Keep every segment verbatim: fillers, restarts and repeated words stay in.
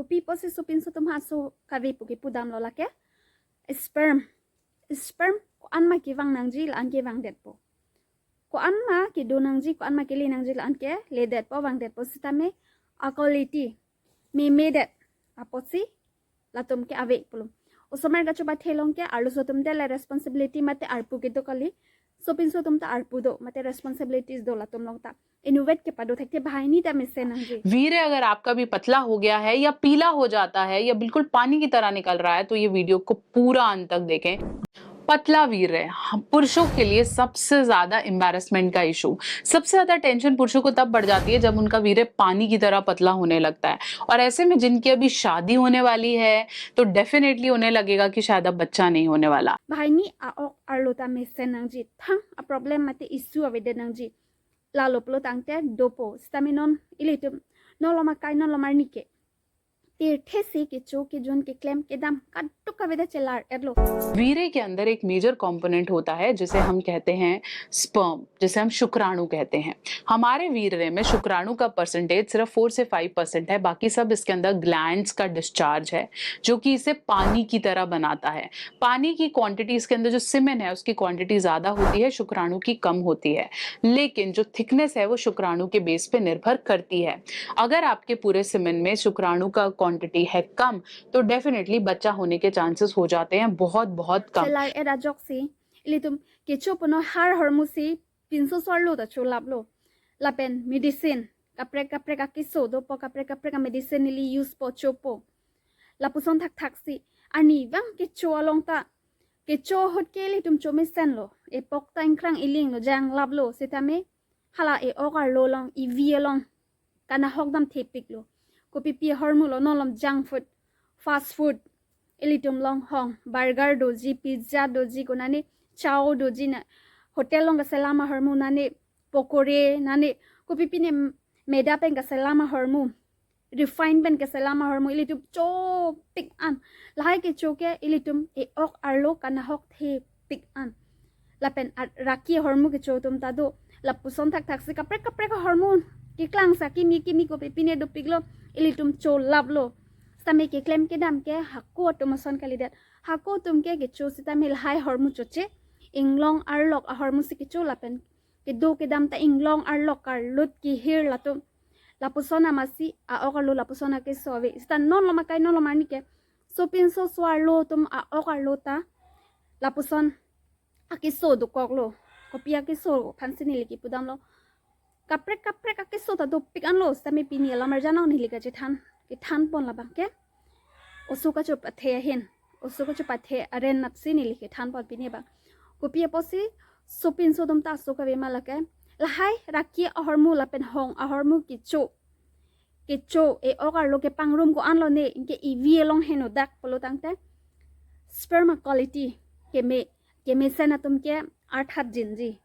Kopi apotsi sopinso atum aso kave pu kipudamlo lake? Sperm. Sperm ko-an ma kevang nangji la-an kevangdetpo. Ko-an ma kedo nangji, ko-an ma kele nangji la-an keledetpo, vangdetpo sitame a-quality memedet apotsi latum ke ave pulo. Osomar kachopathe along ke arloso atum ta la responsibility mate arpu kedo kali. Sopinso atum ta arpu do mate responsibilities do latum along ta. Inutvet kepado thekthe, banghini ta mesen nangji. वीर्य अगर आपका भी पतला हो गया है या पीला हो जाता है या बिल्कुल पानी की तरह निकल रहा है, तो ये वीडियो को पूरा अंत तक देखें। पतला वीर्य, हम पुरुषों के लिए सबसे ज्यादा एम्बैरेसमेंट का इशू। सबसे ज्यादा टेंशन पुरुषों को तब बढ़ जाती है जब उनका वीर्य पानी की तरह पतला होने लगता है। और ऐसे में जिनकी अभी शादी होने वाली है, तो डेफिनेटली उन्हें लगेगा कि शायद अब बच्चा नहीं होने वाला। Banghini a-ok arlo ta mesen nangji, thang a-problem mate issue avedet nangji. Lalo pulo tangte dopo, sitame non ilitum, non loma kai, non loma arni ke tirthe si kecho kejun keklem kedam kadokave ta chelar-etlo. वीर्य के अंदर एक major component होता है जिसे हम कहते हैं स्पर्म, जिसे हम शुक्राणु कहते हैं। हमारे वीर्य में शुक्राणु का परसेंटेज सिर्फ फोर से फाइव परसेंट है, बाकी सब इसके अंदर ग्लैंड्स का डिस्चार्ज है, जो कि इसे पानी की तरह बनाता है। पानी की क्वांटिटी इसके अंदर, जो सीमेन है, उसकी क्वांटिटी ज्यादा होती है, शुक्राणु की कम होती है, लेकिन जो थिकनेस है वो शुक्राणु के बेस पे निर्भर करती है। अगर आपके पूरे सीमेन में शुक्राणु का क्वांटिटी है कम, तो डेफिनेटली बच्चा होने के चांसेस हो जाते हैं बहुत बहुत कम। Chelar-et ajoksi ilitum kecho pu non har ahormu si pinso so-arlo ta cholaplo. Lapen medicine kaprek kaprek akeso dopo, kaprek kaprek a-medicine neli use po, chopo. Lapuson thakthak si arnivang kecho along ta, kecho ahut ke ilitum chomesenlo. Epok ta ingkrang ilinglo, janglaplo, sitame hala e-ok arlo along, ivi along kanahok damthepiklo. Kopipi ahormu lo, non lom junk food, fast food ilitum long hong, burger doji, pizza doji, konane chow doji, na hotel along kaselam ahormu, nane pokore, nane kopipi ne maida pen kaselam ahormu, refine pen kaselam ahormu ilitum chopik an. Lahai kecho ke ilitum e-ok arlo kanahok thepik an. Lapen a-, raki ahormu kecho atum ta do. Lapuson thakthak si kaprek kaprek ahormu keklang sa kimi kimi kopipi ne dopiklo, ilitum cholaplo. Sitame keklem kedam ke hako atum ason kalidet. Hako atum ke kecho sitame lahai ahormu choche. Inglong arlok ahormu si kecho, lapen kedo kedam ta inglong arlok, karlut, kehir latum. Lapuson amatsi a-ok arlo lapuson akeso ave. Sita non loma kai, non loma arni ke sopinso so-arlo atum a-ok arlo ta lapuson akeso dokoklo. Kopi akeso aphansi neli kipudamlo. Kaprek kaprek akeso ta dopik anlo, sitame pini alam arjan along neli kachethan, kethanpon labang ke oso kachopathe ahin, oso kachopathe aren natsi neli kethanpon pini abang. Kopi apotsi sopinso atum ta aso kave ma lake? Lahai raki ahormu lapen hong ahormu kecho, kecho e-ok arlo kepangrum ko-anlo ne, anke ivi along henodak pulo tangte sperma quality keme, kemesen atum ke arthat jinji.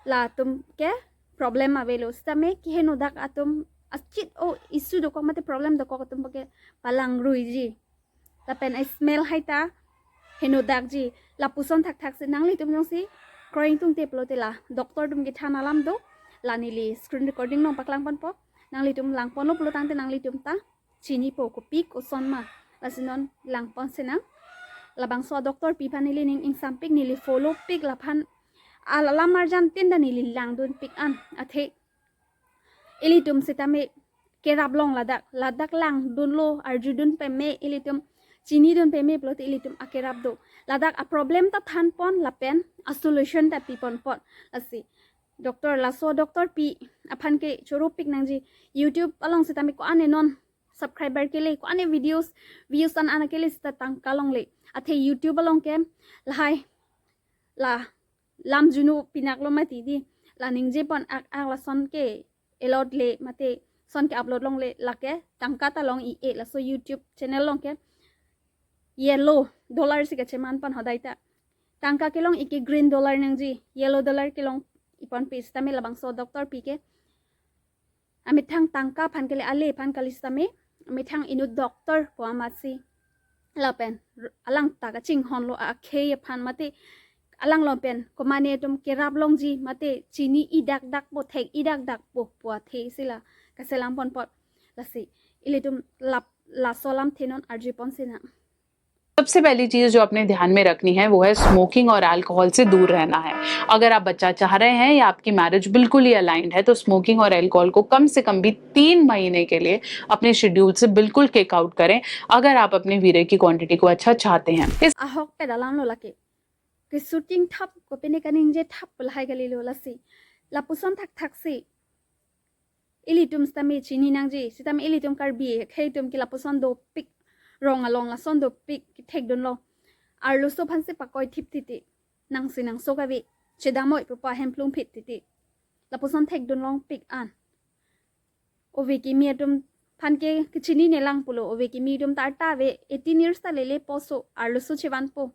Latum ke problem avelo, sitame kehenodak atum achit o issue dokok mate problem dokok atum ke palangruiji. Lapen a-smell hai ta henodakji. Lapuson thakthak si nanglitum jongsi kroing tungte pulote la doctor atum kethan alam do. La neli screen recording along paklangponpo. Nanglitum langponlo pulo tangte nanglitum ta chinipo kopi koson ma. Lasi non langpon sinang. Labangso a-doctor pi aphan neli ning ingsampik, neli followpik, laphan alam arjan tin ta neli langdunpik an. Athe ilitum sitame kerap long ladak, ladak langdunlo, arjudun peme, ilitum chinidun peme pulote ilitum akerap do. Ladak a-problem ta thanpon lapen a-solution ta piponpon. Lasi doctor, laso doctor pi aphan ke choropik nangji. YouTube along sitame ko-an non subscriber kele, ko-an videos, views an an kele sita tangka longle. Athe YouTube along ke lahai la lam junu pinaklo mati di, la ningjepon ak ak lason ke-elot le mate son ke-upload longle, lake tangka ta long i-e. Laso YouTube channel along ke yellow dollar si kachemanpon hodai ta. Tangka kelong i ke green dollar nangji, yellow dollar kelong iponpe. Sitame labangso doctor pi ke amethang tangka aphan kele, ale aphan kali sitame amethang inut doctor pu amatsi. Lapen r-, alang ta kachinghonlo akhei aphan mate alanglo pen komane atum kerap longji mate chini-i dakdakpo, thek-i dakdakpo pu athe si la kaselamponpon. Lasi ilitum lap laso alamthe non arjupon sinang. सबसे पहली चीज जो आपने ध्यान में रखनी है, वो है स्मोकिंग और अल्कोहल से दूर रहना है। अगर आप बच्चा चाह रहे हैं या आपकी मैरिज बिल्कुल ही अलाइंड है, तो स्मोकिंग और अल्कोहल को कम से कम भी तीन महीने के लिए अपने शेड्यूल से बिल्कुल किक आउट करें, अगर आप अपने वीर्य की क्वांटिटी को अच्छा चाहते हैं। इस Ahok pedalam lo lake. Ke shooting thap ko pene kaningje thap lahai kali lo lasi. Lapuson thakthak si ilitum sitame chini nangji, sitame ilitum Karbi akhei atum ke lapuson dopik, rong along lason dopik kethekdunlo. Arloso aphansi pakoi thip titi. Nangsi nangso kave, chedamoi pupa hemplung phit titi. Lapuson thekdun longpik an. Ove kimi atum aphan ke kechinine lang pulo, ove kimi atum ta arta ave, eighteen years ta lele poso, arloso chevanpo.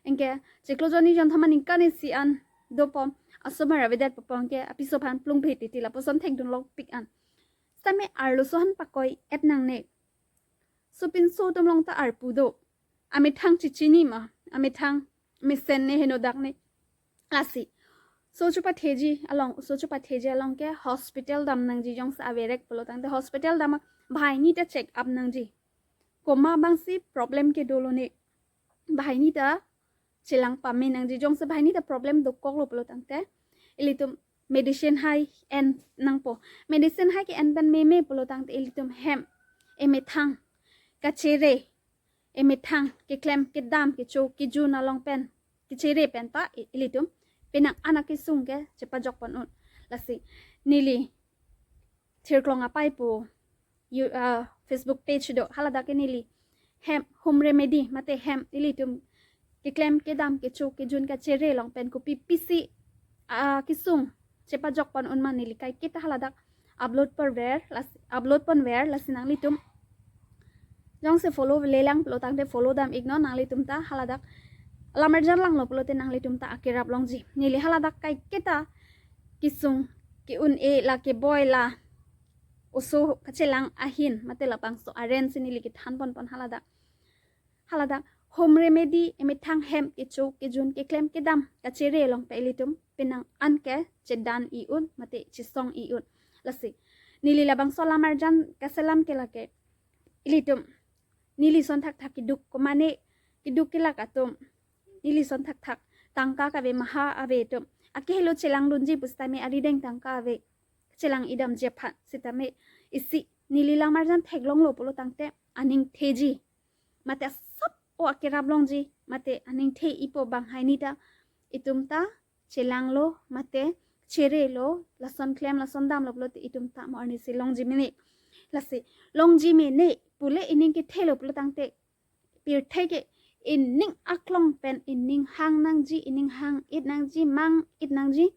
Anke chiklo jonni jon thom aningkan isi an dopo, asomar avedet popo anke apiso aphan plung phit titi lapuson thekdun longpik an. Sitame arloso aphan pakoi et nangne. Sopinso atum along ta arpu do. Amethang chechini ma, amethang mesen ne henodak ne. Lasi. Oso chepatheji along, oso chepatheji along ke hospital dam nangji, jongsi averek pulo tangte hospital dam, banghini ta check up nangji. Komat abangsi problem ke dolo ne, banghini ta chelang pame nangji, jongsi banghini ta problem dokoklo pulo tangte ilitum medicine hai en nangpo. Medicine hai ke en pen meme pulo tangte ilitum hem, emethang, kachere, emethang, keklem kedam, kecho kejun along pen, kechere pen ta i- ilitum penang an akesung ke chepajokpon un. Lasi neli Thirklong Apai pu you, uh, Facebook page do, haladak ke neli hem, home remedy mate hem ilitum keklem kedam, kecho kejun, kachere along pen kopi pisi, uh, kesung chepajokpon un ma neli kaiketa haladak upload ponver, las upload ponver. Lasi nanglitum jongsi follow le lang pulo tangte follow dam iknon, nanglitum ta haladak lamarjan langlo pulote nanglitum ta akerap longji. Neli haladak kaiketa kesung ke-un-e la keboi la oso kachelang ahin mate labangso aren si neli kethan ponpon haladak. Haladak home remedy, emethang, hem, kecho kejun, keklem kedam, kachere along pen ilitum penang an ke chedan i un mate chesong i un. Lasi neli labangso lamarjan kaselam ke lake ilitum neli son thakthak keduk, komat ne keduk kelak atum, neli son thakthak tangka kave, maha ave atum akehelo chelangdunji pusitame arideng tangka ave, chelang idamji aphan. Sitame isi neli lamarjan theklonglo pulo tangte aning theji mate asap o akerap longji mate aning the-ipo banghini ta itum ta chelanglo mate cherelo, lason klem lason damlo pulote itum ta mo arnisi longji mene. Lasi longji mene pule ining kethelo pulo tangte pirthe ke ining aklong pen ining hang nangji, ining hang it nangji, mang it nangji.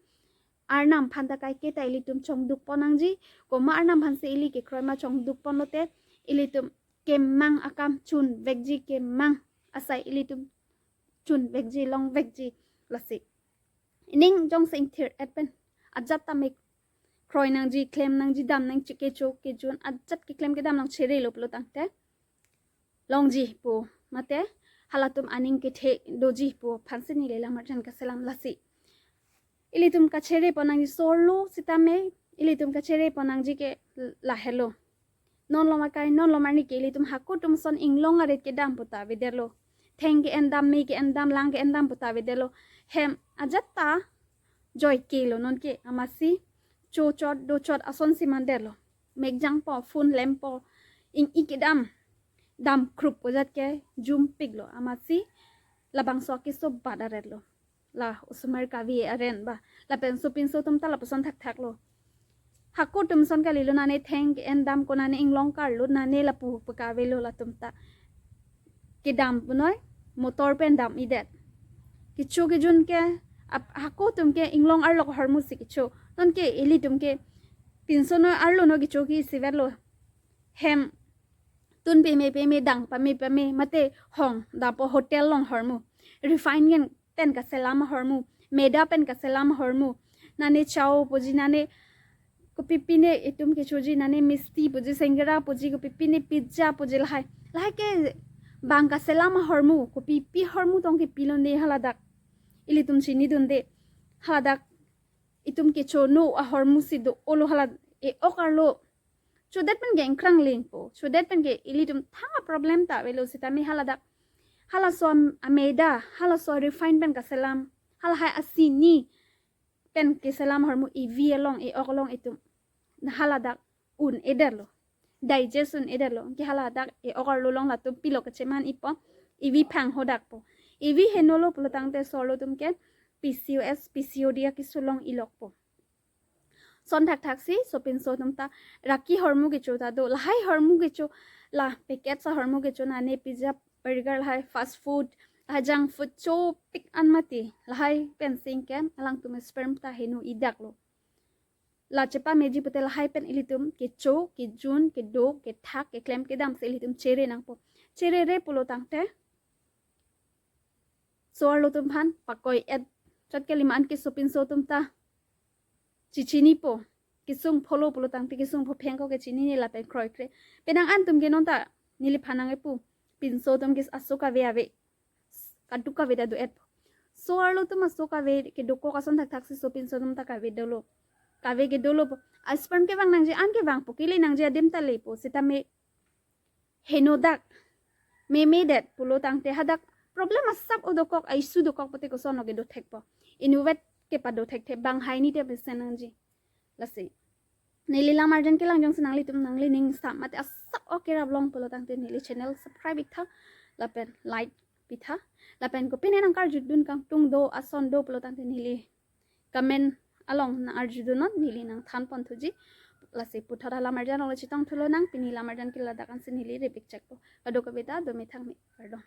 Arnam aphan ta kaiketa ilitum chongdukpon nangji. Komat arnam aphansi ili kekroi ma chongdukponlote ilitum kemang akam chunvekji, kemang asai ilitum chunvekji, longvekji. Lasi ining jongsi ingthir et pen ajat tame kroi nangji, klem nangji, dam nangji, kecho kejun ajat keklem kedam along cherelo pulo tangte longji pu mate halatum aning kethe doji pu aphansi neli lamarjan kaselam. Lasi ilitum kacherepon nangji, sorlo sitame ilitum kacherepon nangji ke lahelo. Non lom akai, non lom arni ke ilitum hako atum son inglong arit kedam pu ta avedetlo. Theng ke-en dam, me ke-en dam, lang ke-en dam pu ta avedetlo. Hem ajat ta joike lo nonke, amatsi chochot dochot asonsi mandetlo. Mek jangpo, phone lempo, ing-i kedam, dam krup pu ajat ke jumpiklo. Amatsi labangso akeso bat aretlo. La osomar kave aren ba, lapen sopinso atum ta lapuson thakthaklo. Hako atum son kalilo, nane theng ke-en dam ko, nane inglong karlut, nane lapu pu kavelo latum ta. Kedam punoi, motor pen dam idet. Kecho kejun ke ap- hako atum ke inglong arlok ahormu si kecho. Nonke ilitum ke pinso noi arlo noi kecho ke isivetlo. Hem tun peme peme, dang pame pame, mate hong dampo, hotel along ahormu. Refine ken pen kaselam ahormu, maida pen kaselam ahormu. Nane chow puji, nane kopipi ne itum kechoji, nane misti puji, singara puji, kopipi ne pizza puji, lahai lahai ke bang kaselam ahormu, kopipi ahormu tong kepilo ne haladak. Ilitum chinidunde haladak itum kecho no ahormu si do-olo, hala e-ok arlo Chodet pen ke ingkrang lengpo. Chodet pen ke ilitum thang a problem ta avelo sitame haladak, halaso am-, ameda, halaso refine pen kaselam, halahai asini pen keselam ahormu ivi along, e-ok along itum haladak un-edetlo. Digest un-edetlo. Ke haladak e-ok arlo along latum pilo kacheman-ipo. Ivi phanghodakpo. Ivi henolo pulo tangte so-arlo atum ke P C O S, P C O D akeso along ilokpo. Son thakthaksi sopinso atum ta raki ahormu kecho ta do. Lahai ahormu kecho, la packet ahormu kecho nane pizza, burger, lahai fast food, lahai junk food chopik an mati. Lahai pensi ke alangtum sperm ta heno-idaklo. La chepameji pute lahai pen ilitum kecho, kejun, kedo, kethak, keklem, kedam si ilitum chere nangpo. Cherere pulo tangte so-arlo atum aphan pakoi-et. Chot kelima an ke sopinso atum ta chichinipo. Kesung pholo pulo tangte kesung pho phengko kechinine lapen kroikre. Penang an atum ke non ta neliphan nang-epu. Pinso atum ke aso kave ave. Kaduk kave ta do-etpo. So-arlo atum aso kave kedokok ason thakthaksi sopinso atum ta kave dolo. Kave ke dolopo. A-sperm kevang nangji an kevangpo, kele nangji adim ta lepo. Sitame henodak, memedet pulo tangte hadak problem asap o dokok, a-issue dokok pute kosonlo kedo thekpo. Inutvet kepado thekthe, banghai ni te mesen nangji. Lasi neli lam arjan kelang jongsi nanglitum nanglining sa mate asap o kerap long pulo tangte neli channel subscribe-iktha lapen like pitha. Lapen kopine nangkarjudun kangtung do ason do pulo tangte neli comment along nang-arjudunon, neli nangthanponthuji. Lasi puthot alam arjan along chetongthu lonang, pini lam arjan ke ladak ansi neli rip-ik chekpo. Kadokave ta dome thangme, kardom.